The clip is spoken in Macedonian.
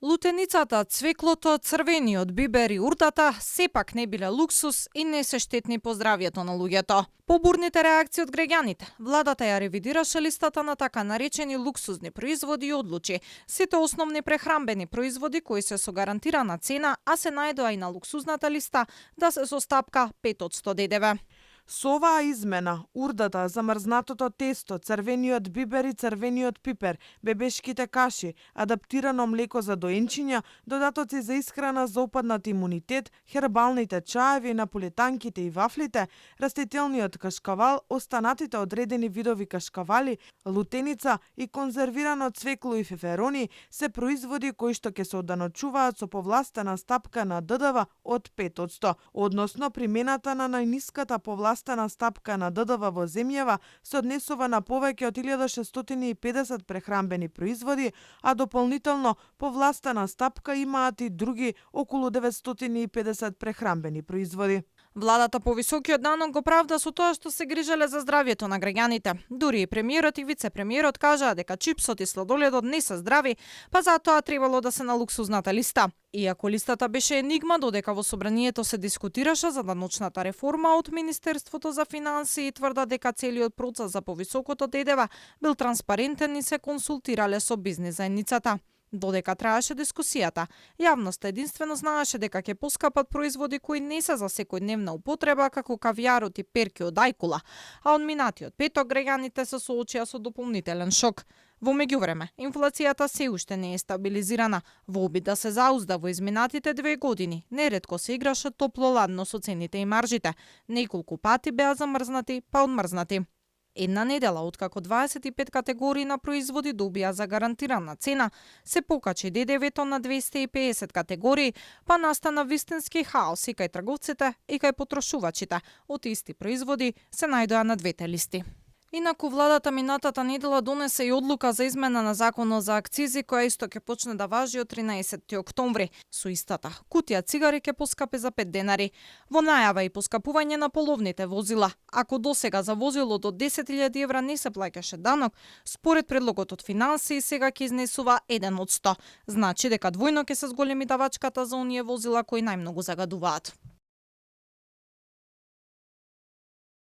Лутеницата, цвеклото, црвениот бибер и уртата сепак не биле луксус и не се штетни по здравјето на луѓето. По бурните реакции од граѓаните, владата ја ревидираше листата на така наречени луксузни производи и одлучи сите основни прехрамбени производи кои се со гарантирана цена, а се најдоа и на луксузната листа да се со стапка 5% ДДВ. Со оваа измена, урдата, замрзнатото тесто, црвениот бибер и црвениот пипер, бебешките каши, адаптирано млеко за доенчиња, додатоци за исхрана за опаднат имунитет, хербалните чаеви, наполетанките и вафлите, растителниот кашкавал, останатите одредени видови кашкавали, лутеница и конзервирано цвекло и феферони се производи кои што ќе се оданочуваат со повластена стапка на ДДВ од 5%, односно примената на најниската повластена стапка на ДДВ во земјава се однесува на повеќе од 1650 прехрамбени производи, а дополнително повластена стапка имаат и други околу 950 прехрамбени производи. Владата по високиот данок го правда со тоа што се грижеле за здравјето на граѓаните. Дури и премиерот и вице-премиерот кажаа дека чипсот и сладоледот не се здрави, па затоа требало да се на луксузната листа. Иако листата беше енигма, додека во собранието се дискутираше за даночната реформа од Министерството за финансии, тврда дека целиот процес за повисокото ДДВ бил транспарентен и се консултирале со бизнис заедницата. Додека траеше дискусијата, јавноста единствено знаеше дека ќе поскапат производи кои не се за секојдневна употреба, како кавијарот и перки од ајкула, а од минатиот петок граѓаните се соочија со дополнителен шок. Во меѓувреме, инфлацијата се уште не е стабилизирана. Во обид да се заузда во изминатите 2 години, неретко се играше топло-ладно со цените и маржите. Неколку пати беа замрзнати, па одмрзнати. Една недела откако 25 категории на производи добија за гарантирана цена, се покачи ДДВ-то на 250 категории, па настана вистински хаос и кај трговците и кај потрошувачите. Од исти производи се најдоа на двете листи. Инаку владата минатата недела донесе и одлука за измена на законот за акцизи, која исто ќе почне да важи од 13 октомври. Со истата, кутија цигари ќе поскапи за 5 денари. Во најава и поскапување на половните возила. Ако досега за возило до 10.000 евра не се плаќаше данок, според предлогот од финансии сега ќе изнесува 1%. Значи дека двојно ќе се зголеми давачката за оние возила кои најмногу загадуваат.